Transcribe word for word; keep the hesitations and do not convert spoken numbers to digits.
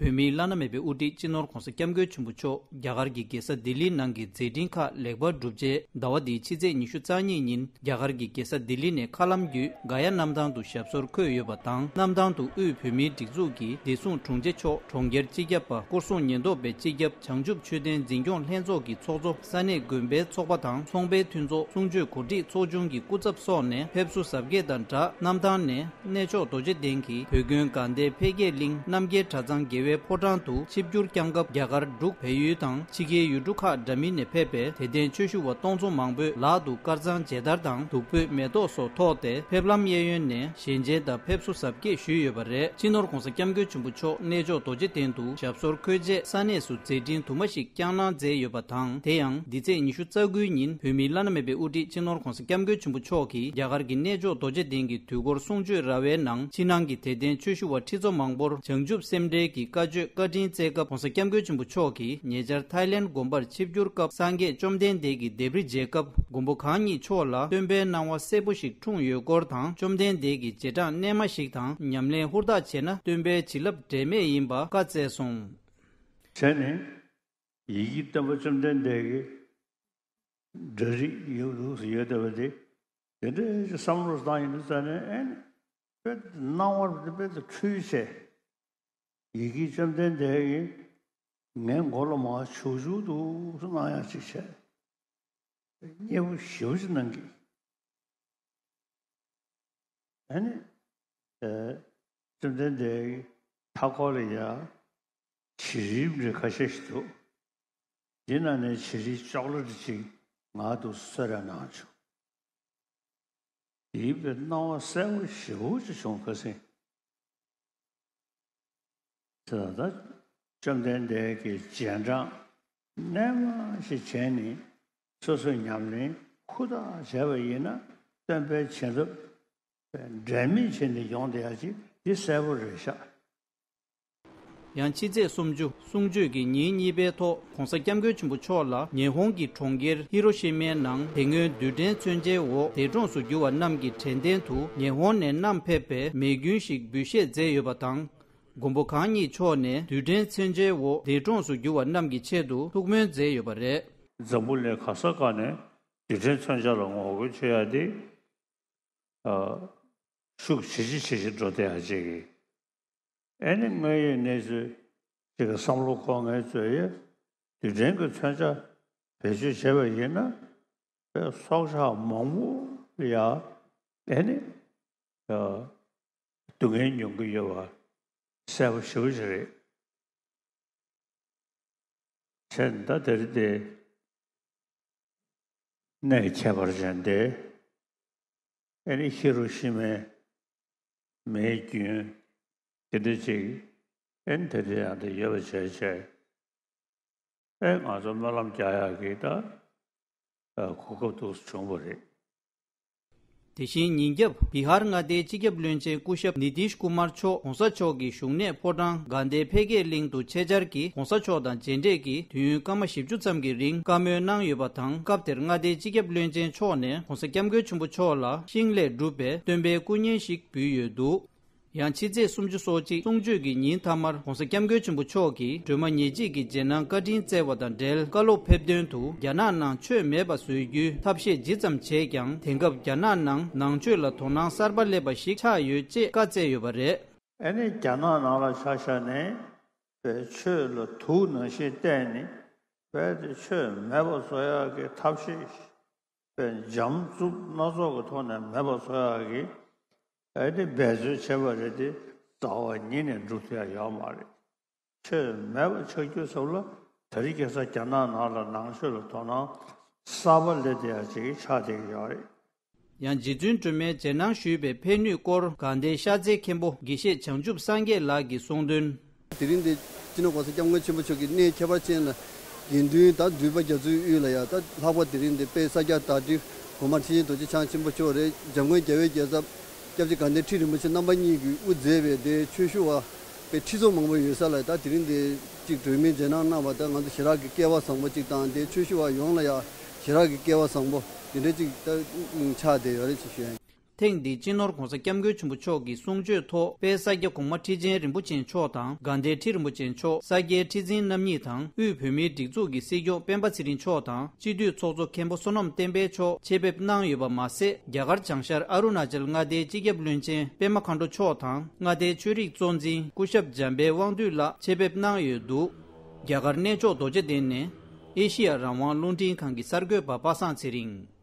བོད་མིའི་བླ་ན་མེད་པའི་དབུ་ཁྲིད་སྤྱི་ནོར་༧གོང་ས་༧སྐྱབས་མགོན་ཆེན་པོ་མཆོག་རྒྱ་གར་གྱི་རྒྱལ་ས་ལྡི་ལི་ནང་གི་མཛད་འཕྲིན་ཁག་ལེགས་པར་གྲུབ་རྗེས། ཟླ་བ་འདིའི་ཕྱི་ཚེས་ཉི་ཤུ་རྩ་གཉིས་ཉིན་རྒྱ་གར་གྱི་རྒྱལ་ས་ལྡི་ལི་ནས་མཁའ་ལམ་བརྒྱུད་ག་ཡ་གནམ་ཐང་དུ་ཞབས་སོར་འཁོད་ཡོད་པ་དང་། གནམ་ཐང་དུ་དབུས་བོད་མིའི་སྒྲིག་འཛུགས་ཀྱི་བདེ་སྲུང་དྲུང་ཆེ་མཆོག་གྲོང་ཁྱེར་སྤྱི་ཁྱབ་པ་སྐོར་སྲུང་ཉེན་རྟོག་པའི་སྤྱི་ཁྱབ་བྱང་ཆུབ་ཆོས་ལྡན་འཛིན་སྐྱོང་ལྷན་ཚོགས་ཀྱི་ཚོགས་གཙོ། ས་གནས་དགོན་པའི་ཚོགས་པ་དང་ཚོང་པའི་མཐུན་ཚོགས། གསུང་ཆོས་གོ་སྒྲིག་ཚོགས་ཆུང་གི་སྐུ་ཚབ་སོགས་ནས་ཕེབས་བསུ་གཟབ་རྒྱས་དང་སྦྲགས། གནམ་ཐང་ནས་གནས་མཆོག་རྡོ་རྗེ་གདན་གྱི་བོད་དགོན་དགའ་ལྡན་འཕེལ་རྒྱས་གླིང་རྣམ་རྒྱལ་གྲྭ་ཚང་དགེ་བའི་ཕོ་བྲང་དུ་ཆིབས་བསྒྱུར་བསྐྱངས་སྐབས། རྒྱ་གར་འབྲུག་བལ་ཡུལ་དང་ཕྱི་རྒྱལ་ཡུལ་གྲུ་ཁག་འདྲ་མིན་ནས་ཕེབས་པའི་དད་ལྡན་ཆོས་ཞུ་བ་སྟོང་ཚོ་མང་པོས་ལག་ཏུ་དཀར་གཙང་མཇལ་དར་དང་བདུག་སྤོས་མེ་ཏོག་སོགས་ཐོགས་ཏེ། ཕེབས་ལམ་གཡས་གཡོན་ནས་ཞལ་མཇལ་དང་ཕེབས་བསུ་གཟབ་རྒྱས་ཞུས་ཡོད་པ་རེད། སྤྱི་ནོར་༧གོང་ས་༧སྐྱབས་མགོན་ཆེན་པོ་མཆོག་གནས་མཆོག་རྡོ་རྗེ་གདན་དུ་ཞབས་སོར་འཁོད་རྗེས་ས་གནས་སུ་མཛད་འཕྲིན་དུ་མ་ཞིག་བསྐྱངས་གནང་མཛད་ཡོད་པ་དང་། དེ་ཡང་འདི་ཚེས་ཉི་ཤུ་རྩ་དགུའི་ཉིན་བོད་མིའི་བླ་ན་མེད་པའི་དབུ་ཁྲིད་སྤྱི་ནོར་༧གོང་ས་༧སྐྱབས་མགོན་ཆེན་པོ་མཆོག་གིས་རྒྱ་གར་གྱི་གནས་མཆོག་རྡོ་རྗེ་གདན་གྱི་དུས་འཁོར་གསུང་ཆོས་ར་བའི་ནང་ཕྱི་ནང་གི་དད་ལྡན་ཆོས་ཞུ་བ་ཁྲི་ཚོ་མང་པོར་བྱང་ཆུབ་སེམས་འགྲེལ་གྱི་བཀའ་ཆོས་བཀའ་དྲིན་སྩལ་སྐབས། ༧གོང་ས་༧སྐྱབས་མགོན་ཆེན་པོ་མཆོག་གིས་ཉེ་ཆར་ཐའི་ལེན་དགོན་པར་ཆིབས་བསྒྱུར་སྐབས་སངས་རྒྱས་བཅོམ་ལྡན་འདས་ཀྱི་ལྡེབས་རིས་མཇལ་སྐབས། མགོན་པོ་གང་ཉིད་མཆོག་ལ་སྟོན་པའི་སྣང་བ་གསལ་པོ་ཞིག་འཁྲུངས་ཡོད་སྐོར་དང་། བཅོམ་ལྡན་འདས་ཀྱི་རྗེས་འབྲང་རྣལ་མ་ཞིག་དང་ཉམས་ལེན་ཧུར་ཐག་བྱས་ན་སྟོན་པའི་བྱིན་རླབས་འབྲལ་མེད་ཡིན་པ་བཀའ་སྩལ་སོང་། བྱས་ནས། ཡི་གེ་སྟོན་པ་བཅོམ་ལྡན་འདས་ཀྱི་འདྲ་རིས་ཡོད་ལུགས་སུ་ཡོད་བསྡད་པ་དེ། དེ་འདྲའི་བསམ་བློ་བཏང་ཡིན་ཙང་ནས། ཨེ་ནི་དཔེ་སྣང་བར་དེ་དཔེ་དུ་འཁྲུལ་བྱས། ཡི་གེ་བཅོམ་ལྡན་འདས་ཀྱིས་ངའི་མགོ་ལ་མར་བྱུག་བྱུག་འདུག་སེ་གནང་ཡག་ཅིག་བྱས། མཉེས་པོ་ཞེ་པོ་ཅིག་གནང་གི། ཨ་ནི། ཨེ། བཅོམ་ལྡན་འདས་ཀྱི་མཐའ་འཁོར་ལ་ཡ་བྱི་རིལ་འདྲ་ཁ་ཤས་ཤིག་འདུག་འདི་ནང་ནས་བྱི་རིལ་ཅོག་ལེ་འདྲ་ཅིག་ངར་འདུག་སེ་གསོལ་རས་གནང་བྱུང་། དེའི་དཔེ་སྣང་བ་གསལ་པོ་ཞེ་པོ་ཅིག་བྱུང་། ཁ་སང་། དེ་ད་ལྟ་བཅོམ་ལྡན་འདས་ཀྱི་རྗེས་འབྲང་རྣལ་མ་ཞིག་བྱས་ནས་སོ་སོའི་ཉམས་ལེན་ཧུར་ཐག་བྱས་པ་ཡིན་ན། སྟོན་པའི་བྱིན་རླབས་འབྲལ་མེད་བྱས་ནས་ཡོང་བསྡད་ཡག་ཅིག་འདི་གསལ་པོ་རེད་ཤག་ཡང་ཕྱི་ཚེས་སུམ་ཅུ་གསུང་ཆོས་ཀྱི་ཉིན་གཉིས་པའི་ཐོག་༧གོང་ས་༧སྐྱབས་མགོན་ཆེན་པོ་མཆོག་ལ་ཉི་ཧོང་གི་གྲོང་ཁྱེར་ཧི་རོ་ཤི་མའི་ནང་དེ་སྔོན་རྡུལ་ཕྲན་མཚོན་ཆའི་འོག་འདས་གྲོངས་སུ་གྱུར་བ་རྣམས་ཀྱི་དྲན་རྟེན་དུ་ཉི་ཧོང་ནས་བསྣམས་ཕེབས་པའི་མེ་རྒྱུན་ཞིག་འབུལ་བཞེས་མཛད་ཡོད་པ་དང་། མགོན་པོ་གང་ཉིད་མཆོག་ནས་རྡུལ་ཕྲན་མཚོན་ཆའི་འོག་འདས་གྲོངས་སུ་གྱུར་བ་རྣམས་ཀྱི་ཆེད་དུ་ཐུགས་སྨོན་མཛད་ཡོད་པ་རེད། འཛམ་བུ་གླིང་ག་ས་ག་ནས་རྡུལ་ཕྲན་མཚོན་ཆ་ལ་ངོ་རྒོལ་བྱེད་ཡ་དེ། ཨ། ཤུགས་ཇེ་ཆེ་ཇེ་ཆེ་འགྲོ་བསྡད་ཡ་ཅིག་གི། ཨེ་ནི་དངོས་ཡོད་གནས་ཚུལ་ཅིག་གི་བསམ་བློ་འཁོར་མཁན་ཚོས་རྡུལ་ཕྲན་གྱི་མཚོན་ཆ་བེད་སྤྱོད་བྱས་པ་ཡིན་ན། སྲོག་ཆགས་མང་པོ་ལ་ཡ་ཨེ་ནི། ཨ། སྡུག་བསྔལ་མྱོང་གི་ཡོད་པ་གསལ་པོ་ཞེ་པོ་ཅིག་རེད། བྱས་ད་དེ་རིང་དེ་གནས་ཁྱད་པར་ཅན་དེ། ཨེ་ནི་ཧི་རོ་ཤི་མའི་མེའི་རྒྱུན་དེ་འདྲ་ཅིག་ཨེ་ནི་དེ་འདྲ་ཡང་དེ་ཡོད་པ་བྱས་བྱས། ཨེ་ང་ཚོ་སྨོན་ལམ་རྒྱག་ཡག་གི་ད་ཨ་གོ་སྐབས་འདུག་སེ་བྱུང་བ་རེད། དེ་བཞིན་ཉིན་རྒྱབ་བི་ཧར་མངའ་སྡེའི་སྤྱི་ཁྱབ་བློན་ཆེན་སྐུ་ཞབས་ནི་ཏིཤ་ཀུ་མར་མཆོག་༧གོང་ས་མཆོག་གི་བཞུགས་གནས་ཕོ་བྲང་དགའ་ལྡན་འཕེལ་རྒྱས་གླིང་དུ་ཆེད་བཅར་གྱིས་༧གོང་ས་མཆོག་དང་མཇལ་འཕྲད་ཀྱིས་དུས་ཡུན་སྐར་མ་བཞི་བཅུ་ཙམ་གྱི་རིང་བཀའ་མོལ་གནང་ཡོད་པ་དང་། སྐབས་དེར་མངའ་སྡེའི་སྤྱི་ཁྱབ་བློན་ཆེན་མཆོག་ནས་༧གོང་ས་༧སྐྱབས་མགོན་ཆེན་པོ་མཆོག་ལ་ཤིང་ལས་གྲུབ་པའི་སྟོན་པའི་སྐུ་བརྙན་ཞིག་འབུལ་ཡོད་འདུག་ཡང་ཕྱི་ཚེས་སུམ་ཅུ་སོ་གཅིག་གསུང་ཆོས་ཀྱི་ཉིན་མཐའ་མར་༧གོང་ས་༧སྐྱབས་མགོན་ཆེན་པོ་མཆོག་གིས་སྒྲོལ་མ་ཉེར་གཅིག་གི་རྗེས་གནང་བཀའ་དྲིན་སྩལ་བ་དང་འབྲེལ། བཀའ་སློབ་ཕེབས་དོན་དུ་རྒྱ་ནག་ནང་ཆོས་མེད་པ་བཟོ་རྒྱུའི་ཐབས་ཤེས་ཇི་ཙམ་བྱས་ཀྱང་། དེང་སྐབས་རྒྱ་ནག་ནང་ནང་ཆོས་ལ་དོ་སྣང་གསར་པ་སླེབས་པ་ཞིག་ཆགས་ཡོད་ཅེས་བཀའ་སྩལ་ཡོད་པ་རེད། ཨ་ནི་རྒྱ་ནག་ནང་ལ་ཆ་བཞག་ནས་པའི་ཆོས་ལ་དུག་ནང་བཞིན་བསྟེན་ནས་པའི་དེ་ཆོས་མེད་པ་བཟོ་ཡག་གི་ཐབས་ཤེས། པའི་འཇམ་རྩུབ་སྣ་ཚོགས་ཀྱི་ཐོག་ནས་མེད་པ་བཟོ་ཡག་གི་ཨ་ནི་འབད་རྩོལ་བྱས་པ་རེད་དེ། རྩ་བ་ཉིད་ནས་འགྲུབ་ཐུབ་ཡག་ཡོད་མ་རེད། ཆོས་མེད་པ་ཆགས་རྒྱུ་ཟེར་བ་ལ་དེ་རིང་ཁ་སང་རྒྱ་ནག་ནང་ལ་ནང་ཆོས་ལ་དོ་སྣང་གསར་པ་སླེབས་བསྡད་ཡག་ཅིག་ཆགས་བསྡད་ཀྱི་ཡོད་རེད། ཡང་རྗེ་བཙུན་སྒྲོལ་མའི་རྗེས་གནང་ཞུས་པའི་ཕན་ནུས་སྐོར་དགའ་ལྡན་ཤར་རྩེ་མཁན་པོ་དགེ་བཤེས་བྱང་ཆུབ་སངས་རྒྱས་ལགས་ཀྱིས་གསུངས་དོན། དེ་རིང་འདི་སྤྱི་ནོར་༧གོང་ས་༧སྐྱབས་མགོན་ཆེན་པོ་མཆོག་གི་གནས་ཁྱད་པར་ཅན་ལ་དགེ་འདུན་དང་འདུས་པ་རྒྱ་མཚོའི་དབུས་ལ་ཡང་ད་ལྷག་པར་དེ་རིང་འདི་དཔལ་ས་སྐྱ་བདག་ཁྲི་གོང་མ་ཁྲི་ཆེན་རྡོ་རྗེ་འཆང་ཆེན་པོ་མཆོག་རེད། འཇམ་མགོན་རྒྱལ་བའི་རྒྱལ་ཚབ་སྐྱབས་རྗེ་དགའ་ལྡན་ཁྲི་རིན་པོ་ཆེ་རྣམ་པ་གཉིས་ཀྱིས་དབུ་མཛད་པའི་དེ་ཆོས་ཞུ་བ་དཔེ་ཁྲི་ཚོ་མང་པོ་ཡོད་ས་ལ། ད་དེ་རིང་འདི་གཅིག་སྒྲོལ་མའི་རྗེས་གནང་གནང་བ་ད་ང་ཚོ་ཞེ་དྲག་གི་སྐལ་བ་བཟང་པོ་གཅིག་དང་། དེ་ཆོས་ཞུ་བ་ཡོངས་ལ་ཡང་ཞེ་དྲག་གི་སྐལ་བ་བཟང་པོ་དེ་འདྲ་གཅིག་ད་ཆགས་བསྡད་ཡོད་རེད་ཅེས་ཞུ་ཡ་ཡིན། ཐེངས་འདིའི་སྤྱི་ནོར་༧གོང་ས་༧སྐྱབས་མགོན་ཆེན་པོ་མཆོག་གི་གསུང་ཆོས་ཐོག་དཔལ་ས་སྐྱ་གོང་མ་ཁྲི་ཆེན་རིན་པོ་ཆེ་མཆོག་དང་དགའ་ལྡན་ཁྲི་རིན་པོ་ཆེ་མཆོག་ས་སྐྱའི་ཁྲི་འཛིན་རྣམ་གཉིས་དང་དབུས་བོད་མིའི་སྒྲིག་འཛུགས་ཀྱི་སྲིད་སྐྱོང་སྤེན་པ་ཚེ་རིང་མཆོག་དང་སྤྱི་འཐུས་ཚོགས་གཙོ་མཁན་པོ་བསོད་ནམས་བསྟན་འཕེལ་མཆོག་ཆེད་ཕེབས་གནང་ཡོད་པ་མ་ཟད། རྒྱ་གར་བྱང་ཤར་ཨ་རུ་ན་ཅལ་མངའ་སྡེའི་སྤྱི་ཁྱབ་བློན་ཆེན་པད་མ་མཁའ་འགྲོ་མཆོག་དང་མངའ་སྡེའི་ཆོས་རིག་གཙོ་འཛིན་སྐུ་ཞབས་འཇམ་དཔལ་དབང་འདུས་ལགས་ཆེད་ཕེབས་གནང་ཡོད་འདུག་རྒྱ་གར་གནས་མཆོག་རྡོ་རྗེ་གདན་ནས་ཨེ་ཤི་ཡ་རང་དབང་རླུང་འཕྲིན་ཁང་གི་གསར་འགོད་པ་པ་སངས་ཚེ་རིང་།